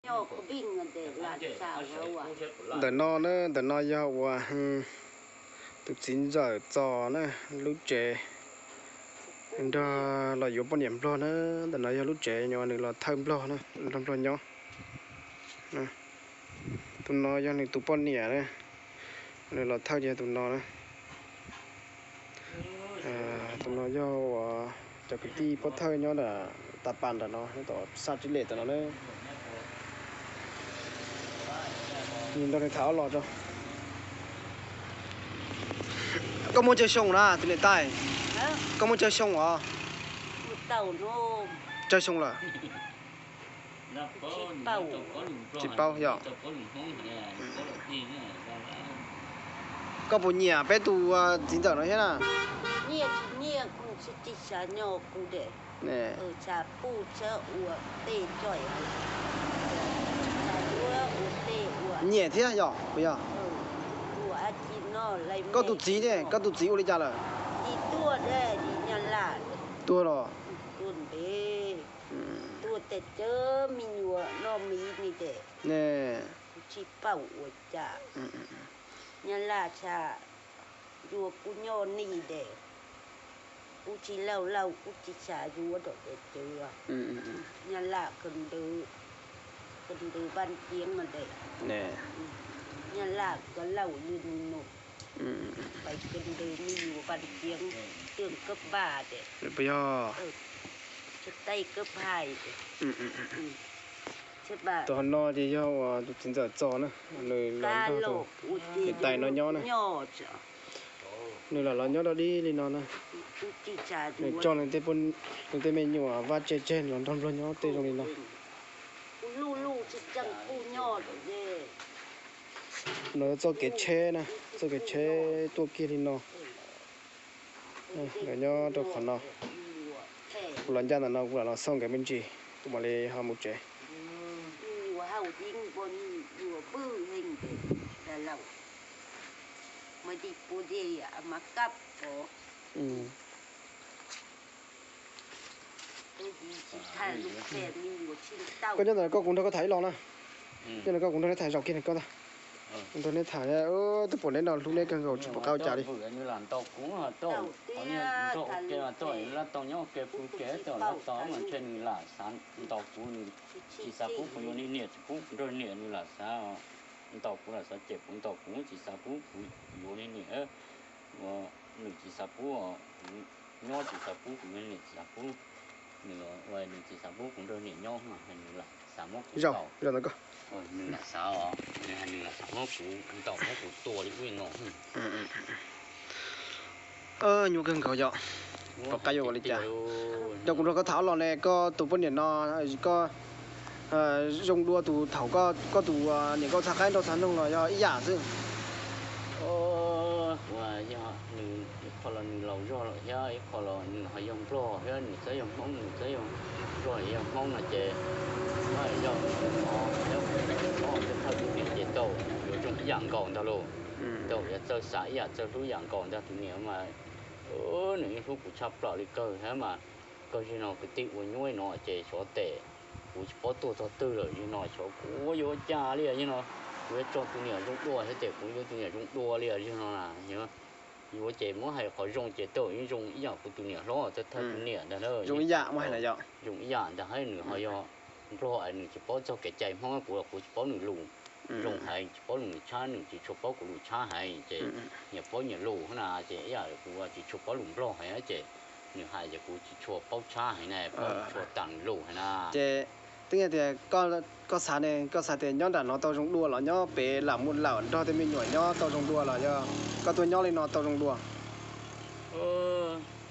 Ntawm no na, ntawm no yog uas tus txiv ntxawm Txos na, lub tsev nrog los yuav poj niam nplog na. Ntawm no yog lub tsev uas nws los thawj nplog na, nrog nplog nyob. Tus no yog nws tus poj niam na, nws los thawj ces tus no na. Tus no yog uas cov kwv tij pov thawj nyob nram tas pas nram no, nyob tom sab tib lem tom no na. Nrog nws tham ob los tso. Koj muaj tsawg xyoo na tus niam tais? Koj muaj tsawg xyoo os? Tsawg xyoo lawm? Tsis paub yom. Koj puas nyiam peb tus txiv ntxawm no thiab na? Nyiam thiab yom, puas yog? Koj tus txiv ne, koj tus txiv ua li cas lawm? Tuag los? Ne, Nyab Laj xav yuav kuv nyob ni de, kuv tsis laus laus kuv tsis xav yuav rau tes cw. Nyab Laj kawg ntws Vaj Ceeb no de, Nyab Laj kawg laus li mus nus, pais kawg ntws me nyuam Vaj Ceeb, twg kawg npaj de, tsis taij kawg phais de. Tus hauv no ces yog uas tus txiv ntxawm Txos na, nws los nrog tus niam tais no nyob na. Nws lam los nyob dog dig li no na. Nws tso nws tej me nyuam vaj tse tseg los nrog nplog nyob tej zoo li no. No txoj kev tsheb na, txoj kev tsheb tuaj kiag li no. Lawv nyob rau qhov no. Kuv los ncaj ntawm no kuv lam los xauj nkawd me ntsis, kuv mam li ho mus tsev. Koj nyob ntawm no koj kuv nrog koj tham ib los na. Nyob no koj kuv nrog neb tham zaum kiag koj ntag. Kuv nrog neb tham, twb pom neb no hlub neb kawg nkaus tsis pom qab ua cas li. Nws lam xav ntaus kuv, nws tsis xav pub kuv yuav niam, tsis pub kuv nrog niam, nws lam xav ntaus kuv, lam xav cem kuv, ntaus kuv tsis xav pub kuv yuav niam. Nws tsis xav pub kuv nyob, tsis xav pub kuv yuav niam, tsis xav pub nws, nws tsis xav pub kuv nrog niam nyob, nws lam xav muab kuv ntaus. Nws lam xav, nws lam xav muab kuv ntaus muab kuv tua li ub li no. Nyuaj kawg nkaus yom, pom qab yuav ua li cas. Yog kuv nrog koj tham ob los ne, koj tus poj niam no, koj zoo dua tus thaum koj tus niam nkauj txhaj qaib nrauj txhaj noog los yog ib yam xwb? Ua yog nws ib qho los nws laus zog lawm thiab ib qho los nws ho yog nplog thiab nws txawj yog Hmoob, nws txawj yog nplog yog Hmoob no ces, yog no thiab kuv tsis txhob thawj tus niam ces tau yuav zoo ib yam nkaus ntag lauj. Tau yuav txawj xav ib yam txawj hlub ib yam nkaus ntag tus niam mas. Nws yeej hlub kuv tshaj plaws li kawg thiab mas. Kawg zig no kwv tij ua nyuaj no ces xyov tes kuv tsis paub tuag txog twg lawm, zig no xyov kuv yuav ua cas li yog no. Kuv yuav tso tus niam zoo dua thiab ces kuv yuav tus niam zoo dua li zig no na. Yuav ces muab hais qhov zoo ces tau yeej zoo ib yam kuv tus niam hlob thawj tus niam ntag na. Zoo ib yam ntag hab nws ho yog nplog es nws tsis paub txog kev cai Hmoob, kuv kuv tsis paub nws lus zoo heev, tsis paub lus nws tshab, nws tsis tshua paub kuv lus tshab heev ces nyias paub nyias lus na ces ib yam kuv tsis tshua paub lus nplog heev ces nws hais ces kuv tsis tshua paub tshab heev na, paub tshua tas nws lus heev na. Ces twb yog tias koj xav ne, koj xav tias nyob nram no tau zoo dua los nyob pem lam mus lawm nrog tej me nyuam nyob tau zoo dua los yog koj tuaj nyob li no tau zoo dua?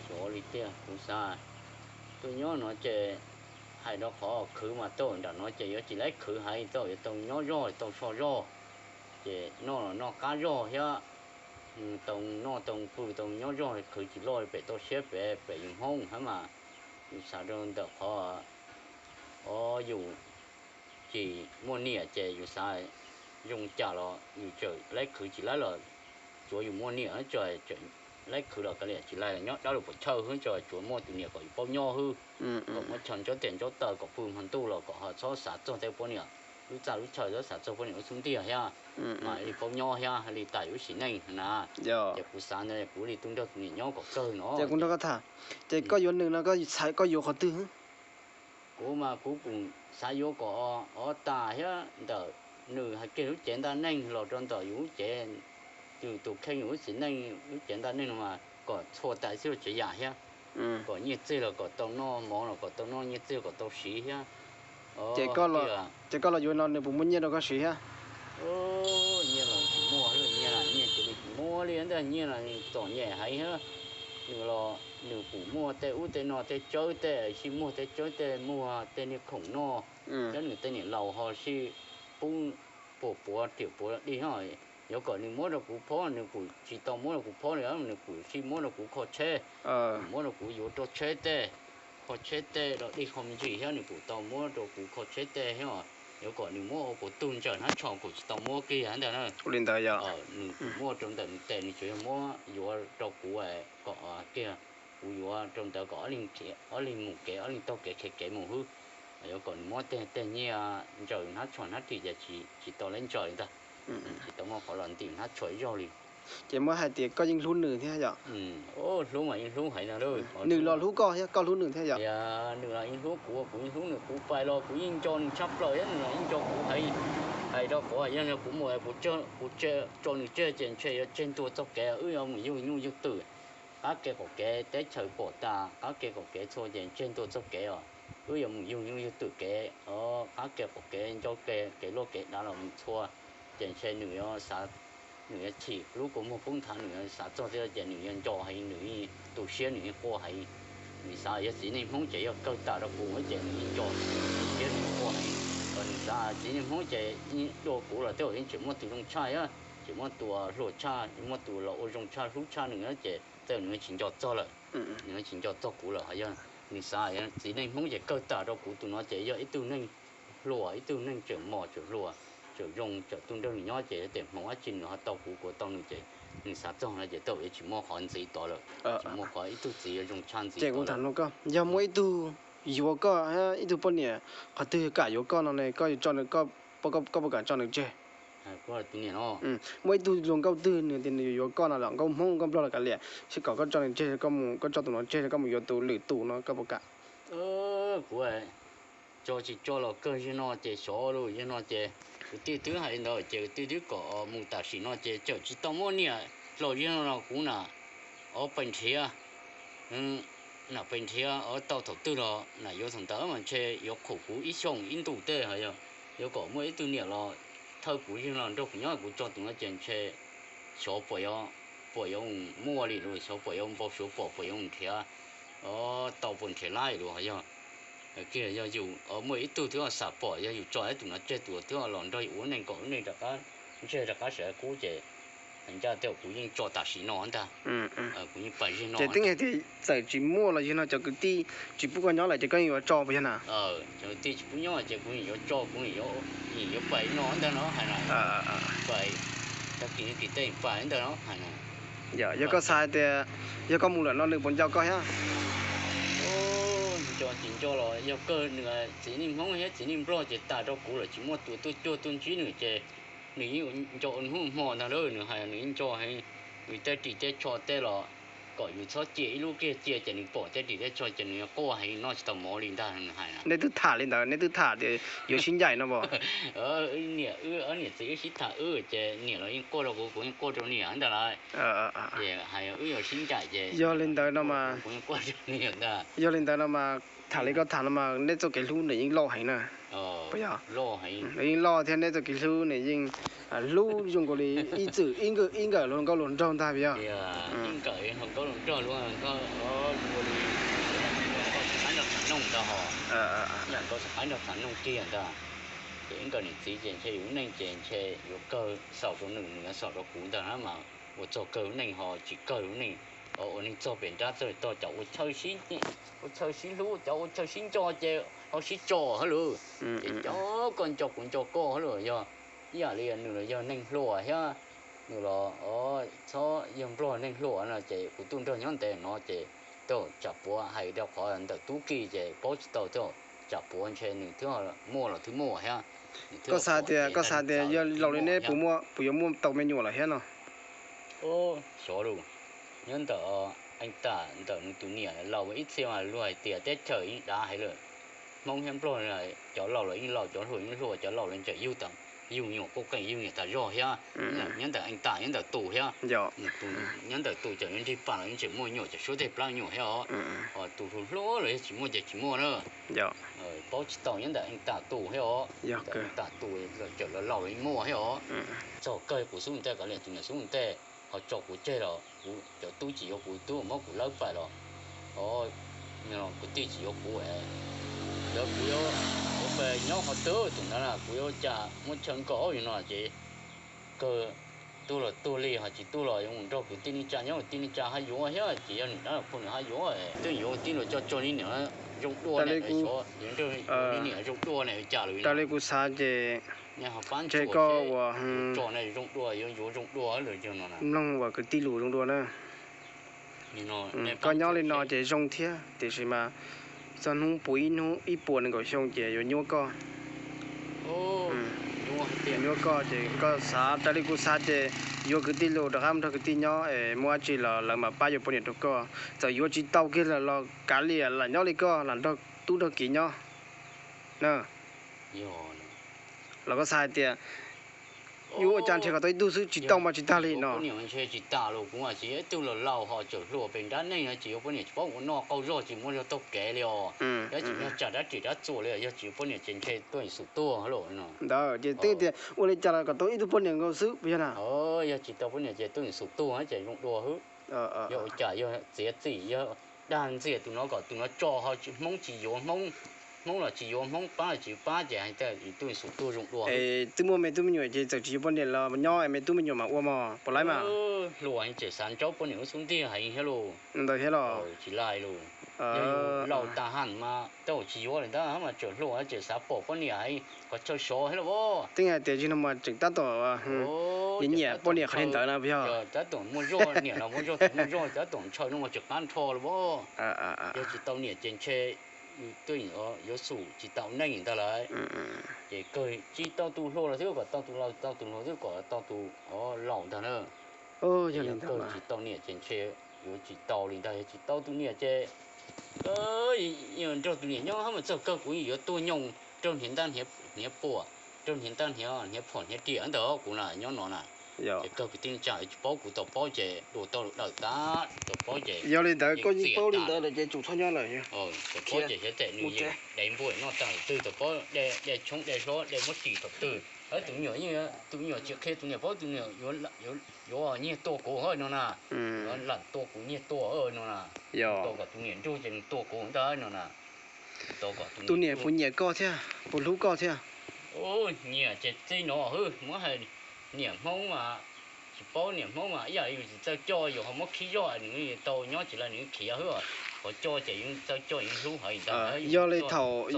Xyov li tiag, kuv xav tuaj nyob no ces hais rau qhov khwv mas tau nram no ces yuav tsis laib khwv heev, tau yuav tau nyob zog tau so zog, ces noj los noj qab zog thiab, tau noj tau pw tau nyob zog, khwv tsis loj li pem toj siab pem, pem yus Hmoob hab mas. Yus xav rau ntawm qhov o yus tsis muaj niam ces yus xav zoo cas los yus tseem laib khwv tsis laib los tsuav yus muaj niam tso, tseem laib khwv los kav liam tsis laib los nyob dab lub puas chawj hwb tso, tsuav muaj tus niam kom yus paub nyob hwb, kom muab chaw ntsob tes ntsob taw kom pw hmo ntuj los kom ho txhob xav txog tej poj niam lub txaj lub chaw xav txog poj niam lub xub ntiag thiab, mas li paub nyob thiab li tas yus lub sim neej na. Ces kuv xav ntawd kuv li tu nrog tus niam nyob kom kawg no. Ces kuv nrog koj tham, ces koj yuav nws no koj xav koj yuav qhov twg? Kuv mas kuv kuj xav yuav kom ob tas thiab ntawm nws hais kiag lub cev ntaj neeg los rau ntawm yus lub cev, yus tus kheej yus lub sim neej lub cev ntaj neeg no mas kom txhua tas xib tsev yam thiab, kom nyiaj txiag los kom tau noj, mov los kom tau noj, nyiaj txiag kom tau siv thiab. Ces koj los yuav no nws puas muaj nyiaj rau koj siv thiab? Nyiaj los tsis muaj, nyiaj, nyiaj cia li tsis muaj li ntag, nyiaj los txom nyem heev thiab. Nws los nws kuj muaj tej ub tej no tej tsawb tej sib muag tej tsawb tej muag tej niag khoom noj, thiab nws tej niam laus ho sib pub puas puav riam puav dig no. Yuav kom nws muab rau kuv phob nws kuj tsis tau muab rau kuv phob li, nws kuj sib muab rau kuv kho tsheb, kuj muab rau kuv yuav rau tsheb tej, kho tsheb tej rau dig kho me ntsis thiab nws kuj tau muab rau kuv kho tsheb tej thiab. Yuav kom nws muab ua kuv tug ntsaws hnab tsho kuj tsis tau muab kiag ntag na. Li ntawd yog nws kuj muab rau ntawm nws tes, nws tsuas yog muab yuav rau kuv kom kiag, kuv yuav rau ntawd kom ob leeg mus kev, ob leeg taug kev qhia kev mus xwb. Yuav kom nws muab tej tej nyiaj ntsaws hnab tsho hnab ris ces tsis tau leb ntsaws li ntag, tsis tau muaj qhov los ntim hnab tsho ib zaug li. Ces muab hais tias koj yeej hlub nws thiab yom? Hlub mas yeej hlub heev no. Nws los hlub koj thiab koj hlub nws thiab yom? Nws los yeej hlub kuv, kuv yeej hlub nws, kuv pais los kuv yeej nco nws tshaj plaws thiab nws los yeej nco kuv heev. Hais rau qhov yog kuv mus kuv tso nws tseg ces ntshe yuav tseg ntua txoj kev, wb yuav mus yug nyuj yug twm. Qab kev qaum kev teb chaws pom tas, qab kev qaum kev txhua ces ntseg ntua txoj kev os. Wb yuav mus yug nyuj yug twm kev, qab kev qaum kev ncauj kev kev luaj kev dav los mus txhua, ces ntshe nws yuav xav, nws yuav chim lub kua muag poob nthav, nws yuav xav txog thiab ces nws yuav nco heev, nws yeej tu siab, nws yeej quaj heev. Nws xav yog txiv neej Hmoob ces yog kawg tas rau kuv ces nws yeej nco, tu siab nws quaj heev. Nws xav txiv neej Hmoob ces dua kuv los tej zaum yeej tseem muaj tus zoo tshaj thiab, tseem muaj tus hluas tshaj, muaj tus los ua zoo tshaj hlub tshaj nws ces tej zaum nws tsis nco txog lawm. Nws tsis nco txog kuv lawm, ho yog nws xav txiv neej Hmoob ces kawg tas rau kuv tus no ces yog ib tug neeg hluas, ib tug neeg tseem mos tseem hluas, tseem zoo, tseem tu nrog nws nyob ces tes hmoov dab tsi nws ho tau kuv, kuv tau nws ces nws xav txog no ces tej zaum yuav tsis muaj qhov ntxiv tod lawm, tsis muaj qhov ib tug txiv yuav zoo tshaj ntxiv tod lawm. Yog muaj ib tug yuav koj, ib tug poj niam qhov twg kam yuav koj no ne, koj yuav tso nws, koj puas kam tso nws tseg? Muaj ib tug hluas nkauj twg nws tias nws yuav yuav koj no los nkauj Hmoob nkauj Nplog los kav liam, sib kom koj tso nws tseg, koj tso tus no tseg koj mus yuav tus lwm tus no koj puas kam? Kuv tso tsis tso los kawg, yog no ces xyov lauj, yog no ces kwv tij twb hais li ntawd ces kwv tij twb kom mus tam sim no ces txawm tsis tau muaj niam los yog no los kuv nam ob pes nrhiav, nam pes nrhiav ob tau thaum twg los nam yuav thaum ntawd mas ntshe yuav qhuas kuv ib xyoos ib ntus tej, ho yog yuav kom muaj ib tug niam los thawj kuv yog no nrog kuv nyob kuv tso tus no ces ntshe xyov puas yuav muaj li lauj, xyov puas yuav npau suav pom, puas yuav nrhiav tau, puas nrhiav laib lauj, ho yog kiag yog yus muaj ib tug twb xam pom, yog yus tso ib tus no tseg tus twb los nrog yus ua neej kom ua neej rov qab ntseg rov qab sawv kub ces ncaj tej zaum kuv yeej tso tam sim no ntag. Kuv yeej pais zeg no. Ces twb hais tias txawm tsis muaj los yog no cov kwv tij tsis pub koj nyob lawm ces koj yeej yuav tso puas yog na? Cov kwv tij tsis pub nyob ces kuv yeej yuav tso, kuv yeej yuav, yeej yuav pais no ntag no hais na. Pais tag kis kis tej pais ntag no hais na. Yog koj xav hais tias yog koj mus lawm no nws puas nco koj thiab? Nco tsis nco los yog kawg nws txiv neej Hmoob thiab txiv neej Nplog ces tas rau kuv lawm, tsis muaj tus tuaj cuag tuaj ntsib nws ces nws yeej nco ua hnub hmo ntag lauj, nws hais nws yeej nco heev. Nws tej ris tej tsho tej los kom yus txhob cia ib lub kiag cia ces nws pom tej ris tej tsho ces nws yuav quaj heev noj tsis tau mov li ntag nws hais na. Nej twb tham li ntawd, nej twb tham tias yuav sib ncaim no as? Niam wb, niam txiv wb sib tham wb ces niam los yeej quaj rau kuv, kuv yeej quaj rau niam ntag lauj. Ces hais wb yuav sib ncaim ces yog li ntawd no mas, kuv yeej quaj rau niam ntag. Yog li ntawd no mas tham li koj tham no mas nej txoj kev hlub nws yeej loj heev na. Loj heev. Nws yeej loj thiab nej txoj kev hlub nws yeej hlub zoo nkaus li ib txwm ib nkawm ib nkawm hluas nkauj hluas nraug ntag puas yog? Ib nkawm hluas nkauj hluas nraug, hluas nkauj, hluas nkauj tsis qaib nrog tham noog ntag ho. Hluas nkauj tsis qaib nrog tham noog kiag ntag. Ces ib nkawm niam txiv ces ntshe yus lub neej ces ntshe yuav kawg xaus rau nws, nws yuav xaus rau kuv ntag na mas ua txog kawg lub neej ho tsis kawg lub neej. Ua neeg txog pem nrab txog tog cas ua chaw sib, ua chaw sib hlub, cov ua chaw sib nco ces ho sib tso hab lauj. Ces cov koj nco kuv nco koj hab lauj, yog ib yam li nws los yog neeg hluas thiab, nws los txhob yog nplog neeg hluas no ces kuv tuaj nrog nyob ntev no ces tej zaum tsam puav hais rau qhov ntawm tub ki ces paub tsis tau, tej zaum tsam puav ntshe nws twb muaj los twb muaj thiab. Koj xav tias, koj xav tias yog laus li neb puas muaj, puas yuav muaj tau me nyuam lawm thiab no? Xyov lus, nyob ntawm Eej Tam ntawm nws tus niam laus ib txhia mas luag hais tias teb chaws yeej dav heev lawm. Hmoob thiab Nplog cov laus los yeej laus, cov hluas yeej hluas, cov laus los tseem yug, yug nyuam quj qeej yug niam tas zog thiab. Nyob ntawm Eej Tam nyob ntawm tus thiab. Nyob ntawm tus cov nrig pas los yeej tseem muaj nyuam, cov suab tej plab nyuam thiab os. Tus hluas hluas los yog tsis muaj ces tsis muaj na. Paub tsis tau nyob ntawm Eej Tam tus thiab os. Eej Tam tus tseem laus laus los yeej muaj thiab os. Txog kawg kuv xub ntej, kav liam tus niam xub ntej ho tso kuv tseg los kuv cov tub tsis yuav kuv tub, muab kuv lawb pais los, o, kwv tij tsis yuav kuv, lawv kuv yuav, kuv pes nyob qhov twg tus ntawd na, kuv yuav ua cas muab chaw nkaum no ces kawg tuag los tuag li, ho tsis tuag los yuav mus nrog kwv tij neej tsa nyob, kwv tij neej tsa haj yuav thiab, ces yog nws dab laug poj niam haj yuav, twb yuav kwv tij los coj tso niam zoo dua ne, xyov yuav nrog niam zoo dua ne ua cas lawm. Raws li kuv xav ces ntshe koj uas tso ne zoo dua, yuav yuav zoo dua lawm no, mloog uas kwv tij lus zoo dua na. Koj nyob li no ces zoo thiab, tiam sis mas txog hnub puv ib hnub ib puas nees nkaum xyoo ces yuav nyuaj koj. Nyuaj koj ces koj xav, raws li kuv xav ces yuav kwv tij lus rov qab mus nrog kwv tij nyob es muaj dab tsi los lawv mam pab yuav poj niam rau koj. Txawm yuav tsis tau kiag lawm los kav liam lam nyob li koj, lam nrog tub nrog kiv nyob na. Los koj xav hais tias yuav ua cas nrhiav kom tau ib tug xwb, tsis tau mas tsis tag li no. Poj niam ntshe tsis tas los kuv mas tsis yog ib tug los laus ho tseem hluas pem nrab neej no, tsis yuav poj niam tsis paub ua noj qaug zog, tsis muaj zog taug kev li os. Yog tsis muaj tsam dab tsim dab txuas li, yog tsis yuav poj niam ces ntshe tuaj xum tuag lawm no. Ntawd ces twb tias ua li cas los kom tau ib tug poj niam nkaus xwb puas yog na? Yog tsis tau poj niam ces tuaj xum tuag ces zoo dua xwb. Yog ua cas yog txiav txim, yog dag ntxias tus no kom tus no tso, ho Hmoob tsis yuav Hmoob, Hmoob los tsis yuav Hmoob, pab los tsis pab ces hais tias tuaj xum tuag zoo dua. Es twb muaj me tub me nyuam ces txawm tsis yuav poj niam los nyob me tub me nyuam mas ua mog, puas laib mas? Hluas tseem xav ntsaub poj niam lub xub ntiag heev thiab los. Ntawd thiab los. Tsis laij los. Yog laus tas haj mas tau tsis yuav li ntawd mas tseem hluas tseem xav pom poj niam heev, qhov chaw sov thiab los. Tej hais tias yog no mas tseem tab tom nyiam nyiam poj niam qhov li ntawd na puas yog? Tab tom muaj zog, niam los muaj zog, muaj zog tab tom ntshaw no mas tseem qab nrho los. Yog tsis tau niam ces ntshe twb yuav xum tsis tau neej ntag lawm. Ces kawg tsis tau tus hluas los twb kom tau tus laus, tau tus hluas twb kom tau tus laus ntag na. Yog li ntawd kawg tsis tau niam ces ntshe yuav tsis tau li ntag, yog tsis tau tus niam ces nrog tus niam nyob hab mas txog kawg kuv yuav tuag nyoog raug hniav ntaj hniav puam, raug hniav ntaj hniav phom hniav riam ntag kuv na nyob no na. Ces kawg kwv tij neej tsa tsis paub, kuv tau paub ces dua tau lus dawm tag, tau paub ces yog li ntawd koj yeej paub li ntawd lawm ces tsum txhob nyob lawm. Tau paub ces xyov tes nws yeej de npuaj noj tag twg, tau paub de tshoob de hlob de muab ris thaum twg. Tus me nyuam yeej, tus me nyuam tsis qhia tus niam paub, tus niam yuav nyiag tua kuv no na. Yuav lam tua kuv nyiag tua no na. Tua kom tus niam nrug ces nws tua kuv ntag no na. Tus niam puas nyiam koj thiab puas hlub koj thiab? Nyiam ces txij no hwb, muab hais niam Hmoob mas, tsis paub niam Hmoob mas ib yam li yus tsis txawj coj yus ho muab khib zog nws tau nyob tsis laij nws khiav hwb, ho coj ces yus txawj coj yus hlub heev ntag. Yog li thaum,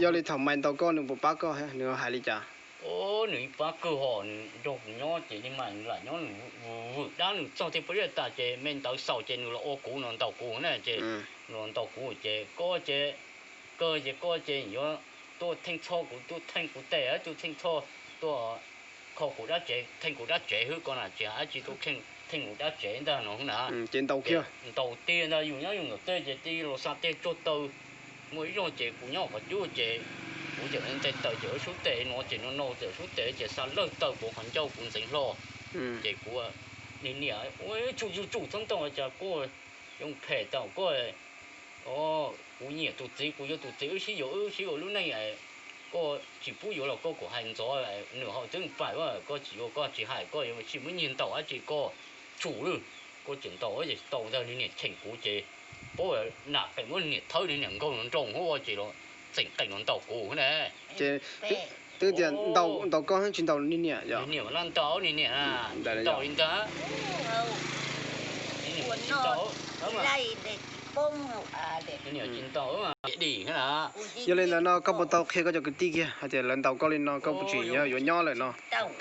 yog li thaum Maiv ntaus koj nws puas pab koj thiab nws hais li cas? Nws pab kawg hos, nws nrog kuv nyob ces nim mas nws lam nyob nws vwm dab nws txog tej pob zeb tas ces me ntawv xaus ces nws los ua kuv no ntaus kuv na ces nws los ntaus kuv ces koj ces, kawg ces koj ces yuav tuaj theej txhoj kuv, tuaj theej kuv tes, tuaj theej txhoj, tuaj kho kuv dab tsev, theej kuv dab tsev hwb koj na, tsis hais dab tsi, tuaj theej kuv dab tsev ntag no na. Ces ntaus kiag, ntaus tiag ntag, yus nyob yus ntawm tej ces tij los xa tej tsuag taw. Muaj ib zaug ces kuv nyob qhov cub ces kuv tseem nte taws ces ua sub tes no ces no no ces sub tes ces xa lawg taw kuv qhov ncauj kuv ntxeev hlo. Ces kuv, niam, ua tsuj tsuj tsuj txhob ntaus cas koj yuav phem tau koj. Kuv nyiam tus txiv, kuv yuav tus txiv, wb sib yuav, wb sib yuav lub neej, koj tsis pub yuav los koj kuj hais ntxov, nws ho twb pais, koj tsis yuav koj tsis hais, koj yuav tsis muab nyiag ntaus dab tsi koj tsum lawm. Koj tseem ntaus ces tau ntag, niag niam cheem kuv ces paub nam qees muab niam thawb, niag niam nkaug nroo hauv ces los txeem qees los ntaus kuv na. Ces twb tias ntaus koj tsis ntaus niag niam yom? Niam mas ntaus, niag niam tsis ntaus li ntag. Niam tsis ntaus, dim na. Yog li ntawd no koj puas tau qhia koj cov kwv tij kiag hais tias lawv ntaus koj li no koj puas tseem yuav nyob lawm no?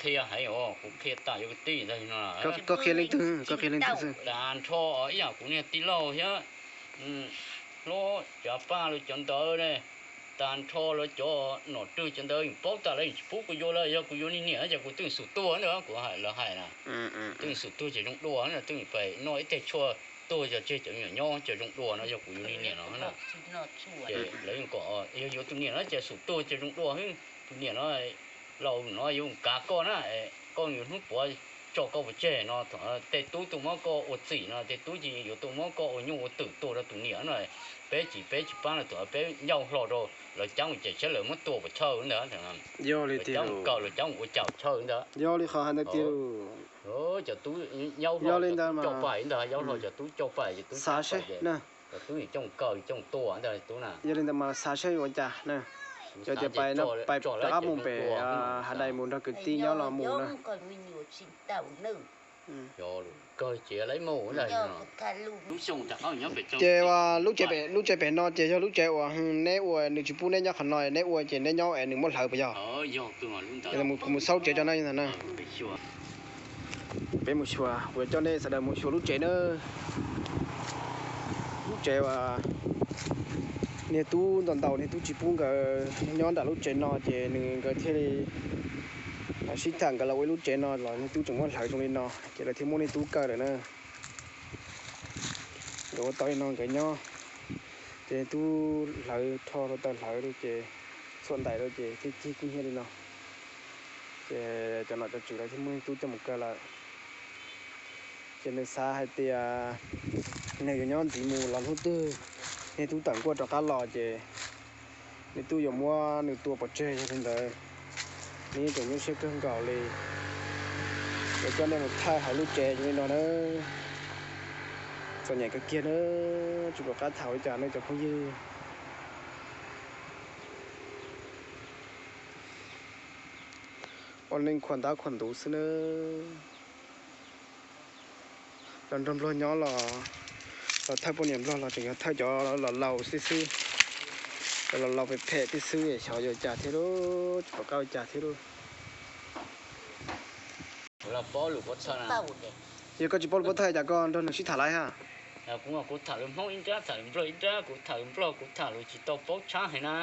Qhia heev os, kuv qhia tas yuav kwv tij ntag no. Koj qhia leej twg, koj qhia leej twg xwb? Nrho ib yam kuv niag tij laug thiab hlob, cov paj los cov ntawd ne. Tag nrho lawv cov nom rwg cov ntawd yeej paub tas lawv yeej tsis pub kuv yuav lawm, yog kuv yuav niag niam no ces kuv twb xum tuag ntag, kuv hais lawv hais na. Twb xum tuag ces zoo dua, twb pais noj ib teg tshuaj tuag yog tseg cov me nyuam nyob ces zoo dua no yog kuv yuav niag niam no na. Ces lawv yeej kom yog yuav tus niam no ces xum tuag ces zoo dua, tus niam no laus no yuav kav koj na, koj yuav hnub puav tso koj pov tseg no, tej tub tuaj muab koj ua txim no, tej tub ces yuav tuaj muab koj ua nyuj ua twm tua rau tus niam no. Peb tsis, peb tsis pab no, thaum peb ncauj hlo rau lawv cab mus ces saib lawv muab tua puas chawj ntag. Yog li tiag, lawv cab mus kaw lawv cab mus ua cas chawj ntag. Yog li qhov hais ntawd tiag. Cov tub ncauj hlo cov tub coj pais ntag, ncauj hlo cov tub coj pais, cov tub xav seb, cov tub coj mus kaw coj mus tua ntag tub na. Yog li ntawd mas xav seb yuav ua cas na. Cov tias pais rov qab mus pem hav dais mus nrog kwv tij nyob los mus na. Ces lub tsev pem no ces yog lub tsev uas neb ua, nws tsis pub neb nyob qhov no, neb ua ces neb nyob es nws muab hlawv puas yog? Mus xauj tsev tso na ntag na. Peb mus xyuas, kuv coj nej sawv daws mus xyuas lub tsev na. Lub tsev uas niag tub ntau ntau niag tub tsis pub nkawd nyob nram lub tsev no ces nws nkawd thiaj li sib tham nkawd los ua ib lub tsev no los niag tub tseem muab hlawv zoo li no ces lawv thiaj muab niag tub kaw lawm na. Nkawd ua tau li no nkawd nyob, ces niag tub hlawv rho rau taws hlawv rau ces txhuam ntais rau ces thiaj cig kub hnyiab li no. Ces cov nom cov tswv lawv thiaj muab niag tub coj mus kaw lawm. Ces nws xav hais tias nws yuav nyob ntxiv mus los hnub twg niag tub tawm nkuaj rov qab los ces niag tub yuav muab nws tua pov tseg. Yog li ntawd nws yeej tseem nyuaj siab kawg nkaus li. Yuav coj nej mus thaij hauv lub tsev zoo li no na. Txom nyem kawg kiag na, tsis pom qab tham li cas ne cov phooj ywg. Ua neej khuam ntab khuam ntuv xwb na. Los nrog nplog nyob los, los thawj poj niam nplog los tseem yog thawj cov laus laus xwb xwb. Cov laus laus phem phem tib xwb xyov yuav cas thiab lauj, tsis pom qab ua cas thiab lauj. Yog koj tsis paub lus pov thawj cas koj nrog nws sib tham laiv ha? Kuv tham lus Hmoob ib nrab, tham lus Nplog ib nrab, kuv tham lus Nplog kuv tham lus tsis tau paub tshab heev na.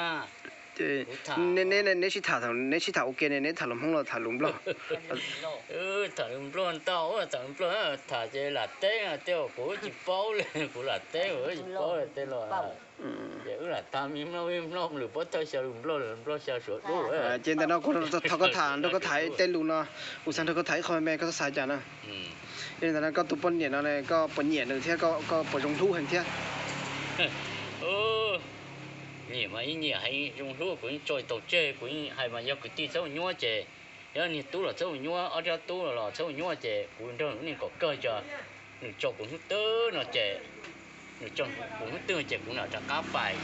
Neb sib tham, neb sib tham ua ke ne, neb tham lus Hmoob los tham lus Nplog? Tham lus Nplog ntau, tham lus Nplog tham ces lam teb tej kuv tsis paub li, kuv lam teb kuv tsis paub li tej los. Ces wb lam tham me Hmoob, me Hmoob lus pov thawj xyaw lus Nplog, lus Nplog xyaw suav dub. Ces ntawm no kuv thov koj tham nrog koj tham tej lus no, kuv xav nrog koj tham ib qho me me, koj txhob xav cas na. Yog li ntawd no koj tus poj niam no koj puas nyiam nws thiab koj puas zoo hlub heev thiab? Nyiam mas ib nyiam heev, zoo hlub kuv yeej tso tsis tau tseg, kuv yeej hais mas yog kwv tij txhob ua nyuaj ces, yog niag tub los txhob ua nyuaj, ob rab tub los txhob ua nyuaj ces kuv nrog nws ua neej kom kawg tso. Nws tso kuv hnub twg no ces, nws tso kuv hnub twg ces kuv lam rov qab pais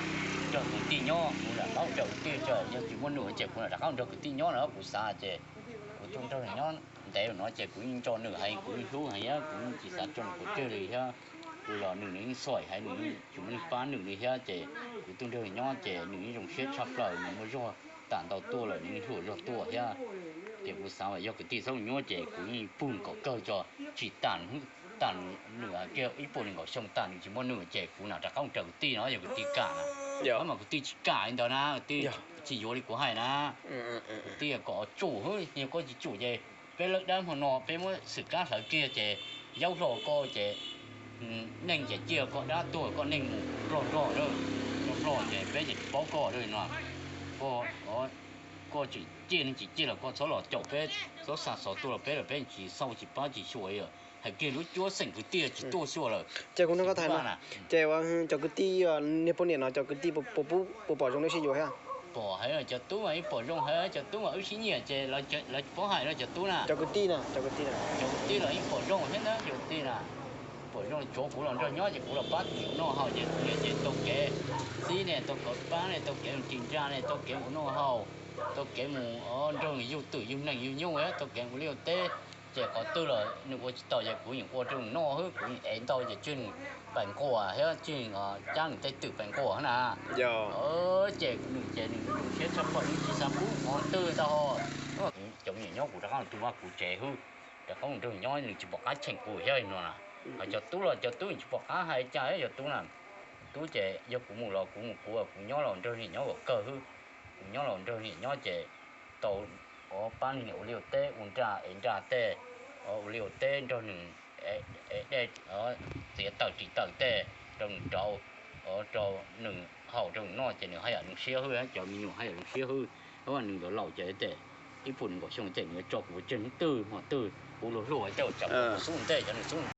nrog kwv tij nyob, kuv lam qab nrog kwv tij tso, yog tsis muaj nws ces kuv lam rov qab nrog kwv tij nyob no kuv xav ces kuv tuaj nrog nws nyob ntev no ces kuv yeej nco nws heev, kuv yeej hlub heev thiab, kuv yeej tsis xav tso nws pov tseg li thiab. Kuv los nws, nws yeej xaiv heev, nws yeej tsis muaj neeg pab nws li thiab ces kuv tuaj nrog nws nyob ces nws yeej zoo siab tshaj plaws, nws muaj zog tas ntau tuaj lawm, nws yeej hluas zog tuaj thiab. Ces kuv xav yog kwv tij txhob ua nyuaj ces kuv yeej pug kom kawg tso, tsis tas, tas nws kiag ib puas nees nkaum xyoo tas nws tsis muaj nws ces kuv lam rov qab mus raws kwv tij no, yog kwv tij kam na. Mas kwv tij tsis kam li ntawd na, kwv tij tsis yuav li kuv hais na. Kwv tij kom tsum, yog koj tsis tsum ces peb lawv dab hmo no peb muab xwm kab hlawv kiag ces yaub hlo koj ces neej ces ciaj koj dab tuag koj neej mus nplog nrog, nplog nplog ces peb ces tsis paub koj li no. Koj tsis ciaj neej tsis ciaj los koj txhob los caum peb, txhob xa xov tuaj los peb los peb tsis xauj tsis pab tsis xyuas li. Hais kiag lub cuab xeem kwv tij tsis tuaj xyuas lawm. Ces kuv nrog koj tham no, ces cov kwv tij, niag poj niam no cov kwv tij puas pom zoo neb sib yuav thiab? Pom heev, cov tub mas yeej pom zoo heev, cov tub mas wb sib nyiam ces lawv tsis paub hais no cov tub na. Cov kwv tij na, cov kwv tij los yeej pom zoo thiab na, cov kwv tij na. Pom zoo tsuav kuv los nrog nyob ces kuv los pab tus noj haus ces kuv niam ces tau kev txib ne, tau kev pab ne, tau kev mus ris ntsa ne, tau kev mus noj haus, tau kev mus nrog yug twm yug neeg yug nyuj, tau kev mus liaj teb. Ces qhov twg los nws ua tsis tau ces kuv yeej ua rau nws noj xwb, kuv yeej ev ntau ces tseg nws pais nquas thiab tseg cab nws tej twm pais nquas na. Ces nws ces nws zoo siab tshaj plaws, nws tsis xav pub qhov twg ntag. Cov me nyuam nyob kuv rov qab tu vaj kuv tsev xwb, rov qab mus nrog nyob nws tsis pom qab cheem kuv thiab no na. Ho cov tub los cov tub tsis pom qab hais cas cov tub na. tub ces yog kuv mus los kuv mus kuv, kuv nyob los nrog niam nyob kom kawg xwb. Kuv nyob los nrog niam nyob ces tau, o, pab niam ua liaj ua teb ua nra es nra tej, o, ua liaj ua teb nrog nws, e, e, dej, o, txiav taws ris taws tej rau nws rauv, o, rau nws haus rau nws noj ces nws haj yam zoo siab xwb, cov me nyuam haj yam zoo siab xwb. Tab sis nws yuav laus ces ib puas nees nkaum xyoo ces nws yuav tso kuv tseg hnub twg hmo twg, kuv luag hluas tej tsam kuv xub ntej cov nws xub